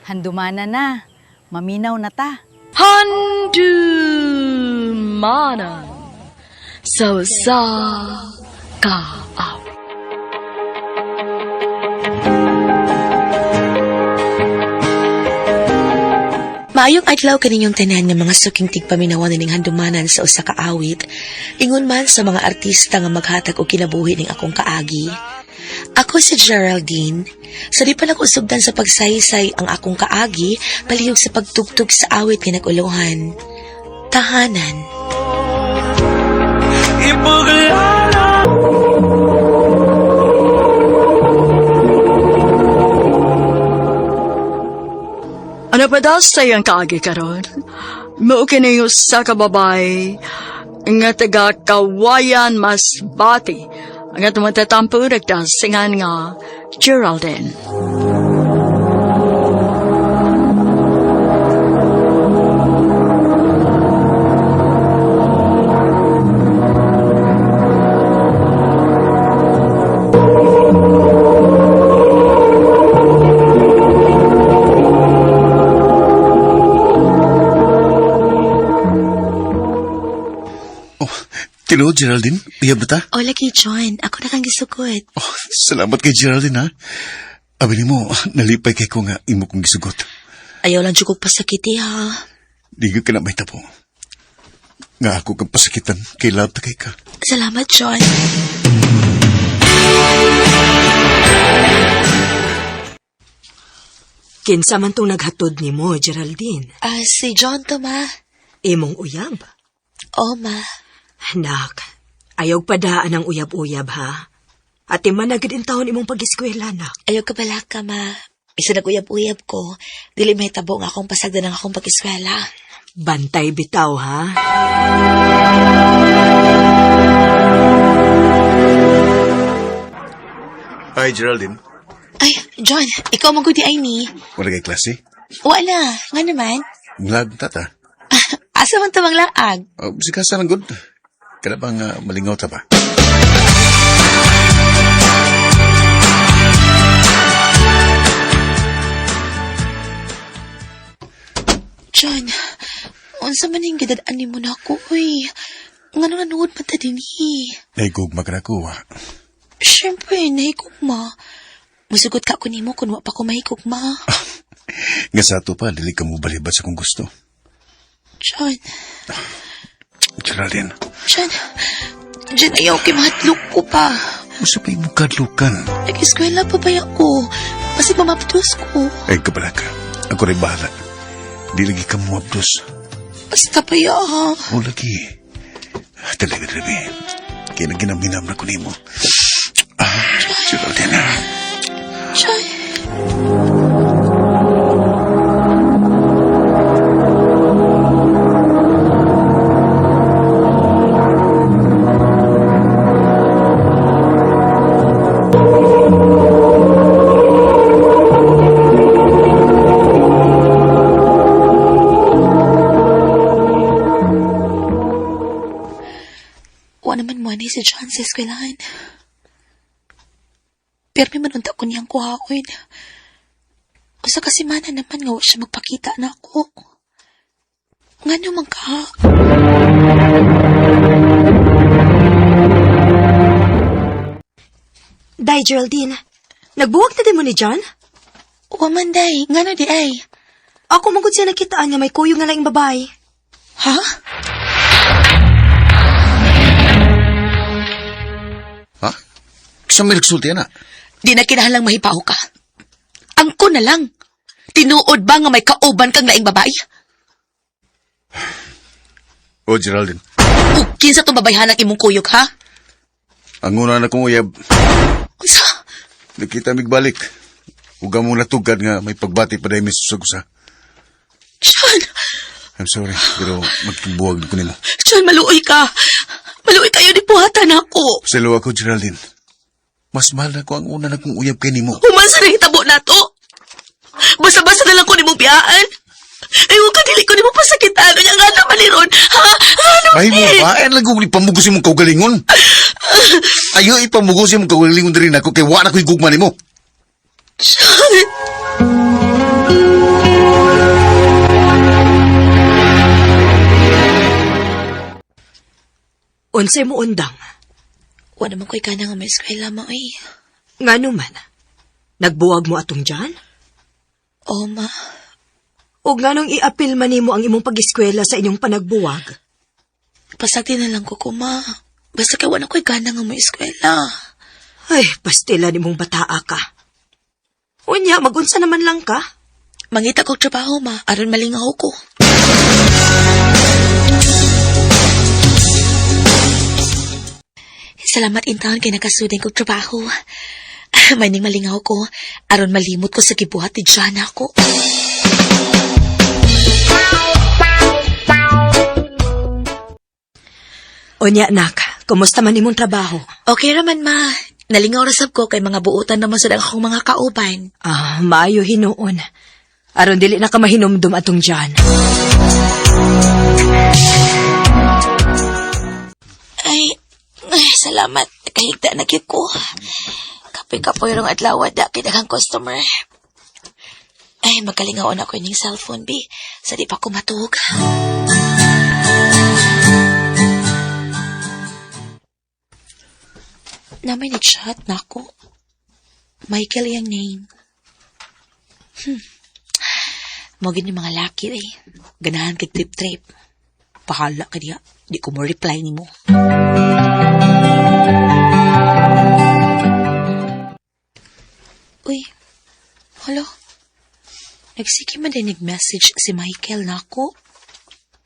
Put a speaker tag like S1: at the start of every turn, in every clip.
S1: Handumana na. Maminaw na ta.
S2: Handumanan sa usa ka awit.
S3: Maayong adlaw kaninyong tanan nga mga suking tigpaminawan nining handumanan sa usa ka awit. Ingon man sa mga artista nga maghatag og kinabuhi ning akong kaagi. Ako si Geraldine. Sa di pa nag-usugdan sa pagsaysay ang akong kaagi, palihog sa pagtugtog sa awit nga nag-ulohan. Tahanan.
S2: Ano pa daw sa iyang kaagi karon? Mao kini usa ka babae nga taga Kawayan Masbate nga tumatatampo nagdasingan nga Geraldine.
S4: Oh, tinuod, Geraldine. Uyab na ta?
S3: Hola kay John, ako na kang gisugot.
S4: Oh, salamat kay Geraldine, ha? Abi nimo, nalipay kay ko nga imo kong gisugot.
S3: Ayaw lang jud kog pasakiti ha.
S4: Di gyud ka na may tapo. Nga ako kang pasakitan, kay love ta kay ka.
S3: Salamat, John.
S5: Kinsa man tong naghatod nimo, Geraldine?
S3: Ah, si John to, ma.
S5: Imong uyab.
S3: Oh, ma.
S5: Nak, ayaw padaan ang uyab-uyab ha. Ate man na gid taon imong pag-eskwela, nak.
S3: Ayaw ka bala ka, ma. Isa nag-uyab-uyab ko. Dili may tabo nga akong pasagdan ang akong pag-eskwela.
S5: Bantay bitaw ha.
S4: Hi, Geraldine.
S3: Ay, John, ikaw man gud di ay ni.
S4: Wala kay klase?
S3: Wala, nga naman.
S4: Nglag ta ta.
S3: Asa man tamang laag?
S4: Oh, sikasa lang good. Kada bang malingaw ta ba?
S3: John, unsa man ning gidad-an nimo nako, uy. Ngano nanuod man ta dinhi?
S4: Nahigugma ka na ko, ha?
S3: Siyempre, nahigugma. Musugot ka ko nimo kun wa pa ko mahigugma.
S4: Nga sa ato pa, dili ka mo balibat sa kong gusto.
S3: John,
S4: Geraldine,
S3: John, John, ayaw kay mahadlok ko pa.
S4: usa pa imong kadlukan.
S3: Nag-eskwela pa ba ako? Basig mamapdos ko.
S4: Ay, kabala ka. Ako rin bahala. Di lagi ka mo abdos.
S3: Basta pa ya, ha?
S4: O lagi. Talaga, Rebe. Kaya naginaminam na ko nimo. Ah, Geraldine, ah.
S3: John. Wa naman mo ni si John sa eskwelahan. Pero may manunta ko niyang kuhaon. Usa ka semana naman nga wa siya magpakita na ako. Nga naman ka?
S5: Day, Geraldine. Nagbuwag na din mo ni John?
S3: Wa man day, ngano di ay?
S5: Ako man gud siya nakitaan nga may kuyog nga laing babae.
S3: Ha?
S4: Ha? Sa may nagsulti, ana.
S3: Di na kinahanglang mahipaw ka. Angko na lang. Tinuod ba nga may kauban kang laing babae?
S4: O, Geraldine.
S3: Ug kinsa tong babayhanang imong kuyog, ha?
S4: Ang una na kong uyab,
S3: Unsa?
S4: nakita migbalik. Huwag mong natugad nga may pagbati pa dahil may susag-usa.
S3: John,
S4: I'm sorry, pero magkibuwag ko nila.
S3: John, maluoy ka. Maluoy kayo ni buhatan ako.
S4: Salo ako, Geraldine. Mas mahal na ko ang una na kong uyab kay nimo.
S3: Human sa nahitabo na to. Basta-basta na lang ko nimong biyaan. Ay, huwag ka dili ko nimo pasakitan. Unya nga naman ni Ron. Ha? Ano
S4: Ay mo
S3: ni?
S4: ba? Ay, lang kung ipamugos imong kaugalingon. Ayo ipamugos imong kaugalingon diri nako kay wa na ko'y gugma nimo.
S3: John!
S5: Unsay mo undang?
S3: Wa naman ko'y gana nga ma-eskwela, ma, oy.
S5: Ngano man? Nagbuwag mo atong John?
S3: Oh, ma.
S5: O nganong iapil man nimo ang imong pag-eskwela sa inyong panagbuwag?
S3: Pasagdi na lang ko ko, ma. Basta kay wa na ko'y gana nga ma-eskwela.
S5: Ay, pastila nimong bataa ka. Unya, magunsa naman lang ka.
S3: Mangita kog trabaho, ma. Aron malingaw ko. Salamat intaon kay nakasudin kog trabaho. May ning malingaw ko. Aron malimot ko sa gibuhat ni Jana ko.
S5: Unya, nak, kumusta man imong trabaho?
S3: Okay raman, ma. Nalingaw rasab ko kay mga buutan naman sad ang akong mga kauban.
S5: Ah, maayo hinuon. Aron dili na ka mahinumdum atong John.
S3: Ay, ay salamat. Kahigda na gyud ko. Kapoy-kapoy rong adlaw da kay daghang customer. Ay, magkalingaon ako ining cellphone, bi. Sa di pa ko matuog. Namay ni chat na ako. Michael yung name. Mo gid ni mga laki eh. Ganahan kay trip-trip. Pahala ka diya. Di ko mo reply nimo. Uy, hala. Nagsige man din nag-message si Michael na ako.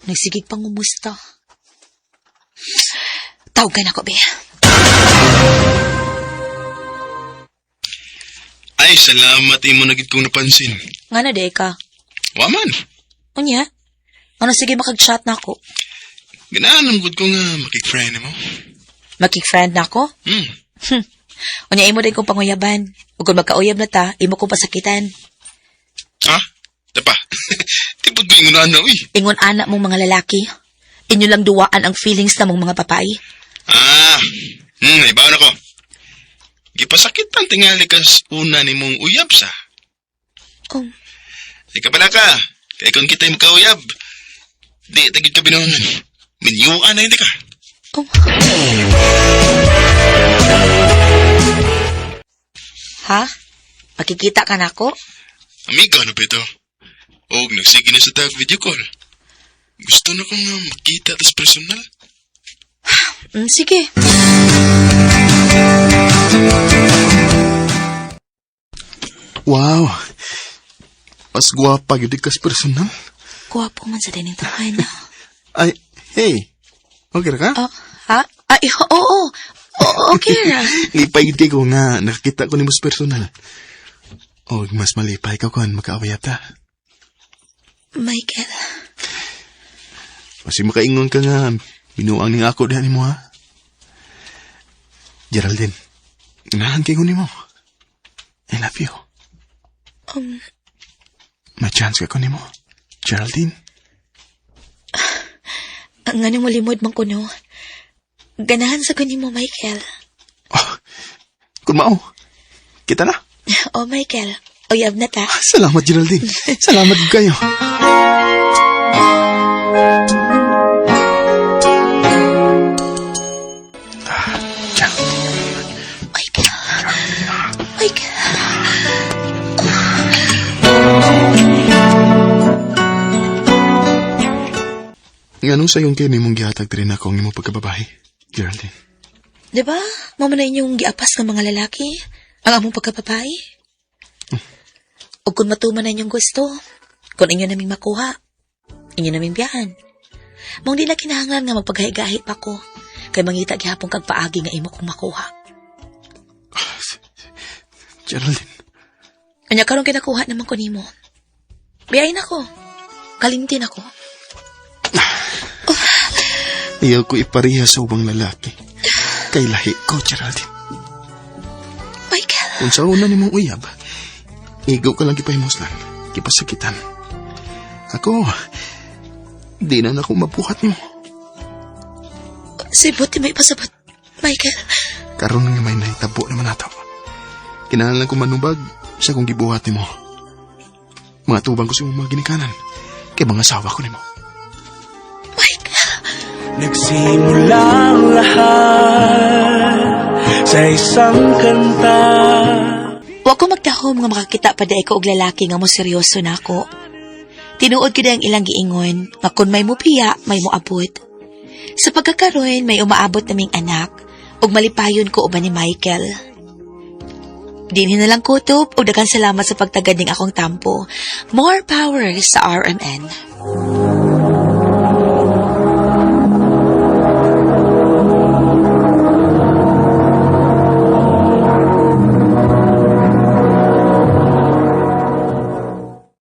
S3: Nagsigig pang umusta. Tawagan ako, be.
S6: Ay, salamat imo na gid kong napansin.
S3: Nga na, de ka.
S6: Wa man.
S3: Unya, ano sige makag-chat na ako?
S6: Ganahan ang gud ko nga makik-friend mo.
S3: Makik-friend na ako? Unya, imo din kong panguyaban. Ug kung magkauyab na ta, imo kong pasakitan.
S6: Ha? Dapa. Tipod ko ingon ana uy.
S3: Ingon anak mong mga lalaki. Inyo lang duwaan ang feelings na mong mga babae.
S6: Ah. Ibaon ako. Gipasakit ang tingali kas una nimong uyab sa.
S3: Oh,
S6: Ika pala ka. Kay kung kita'y makauyab, di tagid ka binuangan. Minyuan na hindi ka.
S3: oh. Ha? Makikita ka na ako?
S6: Amiga, ano ba ito? Og nagsige na sa tag video call. Gusto na ko nga makita tas personal.
S3: Sige.
S6: Wow. Mas guwapa gyud kas personal.
S3: Guwapo man sa dining tahan.
S6: Ay, hey. Okay ra ka?
S3: Oh, ha? Ay, oo, oo. Oo, okay ra.
S6: Lipay gyud ko nga nakakita ko nimo sa personal. Og mas malipay ka kon makaaway ta.
S3: Michael,
S6: Kasi makaingon ka nga binuang ning ako diha nimo ha. Geraldine, ganahan kay ko nimo. I love you. May chance ka ko nimo. Geraldine.
S3: ang anong malimod man ko no. Ganahan sa ko nimo, Michael.
S6: Oh, kung mao, kita na.
S3: Oh, Michael. Uyab na ta.
S6: Salamat, Geraldine. Salamat kayo.
S3: Michael. Michael.
S6: Nganong sayon kay nimong gihatag diri nako ang imong pagkababae, Geraldine?
S3: Diba? Mao man na inyong giapas ng mga lalaki. Ang among pagkababae. O kung matuman na inyong gusto, kung inyo naming makuha, inyo naming biyahan. Mong di na kinahanglan nga magpaghahigahi pa ko, kay mangita gihapon kag paagi nga imo kong makuha.
S6: Geraldine,
S3: Anya karon kinakuha naman ko nimo. Biyahin ako. Kalimtin ako.
S6: ayaw ko ipareha sa ubang lalaki. Kay lahi ko, Geraldine.
S3: Michael,
S6: Kung sa una nimong uyab, igo ka lang gipahimuslan, gipasakitan. Ako, di na nako mabuhat nimo.
S3: sibot di may pasabot. Michael,
S6: Karon nga may nahitabo naman nato. Kinahanglan ko manubag sa kong gibuhat nimo. Mga tubang ko sa imong mga ginikanan, kay mga asawa ko nimo.
S3: Michael.
S7: Nagsimula ang lahat sa isang kanta.
S3: Wa ko magtahom nga makakita pa diay ko og lalaki nga mo seryoso nako. Tinuod gyud ang ilang giingon nga kun may mupiya, may moabot. Sa pagkakaroon, may umaabot naming anak ug malipayon ko uban ni Michael. Dinhi na lang kutob ug daghang salamat sa pagtagad ning akong tampo. More power sa RMN.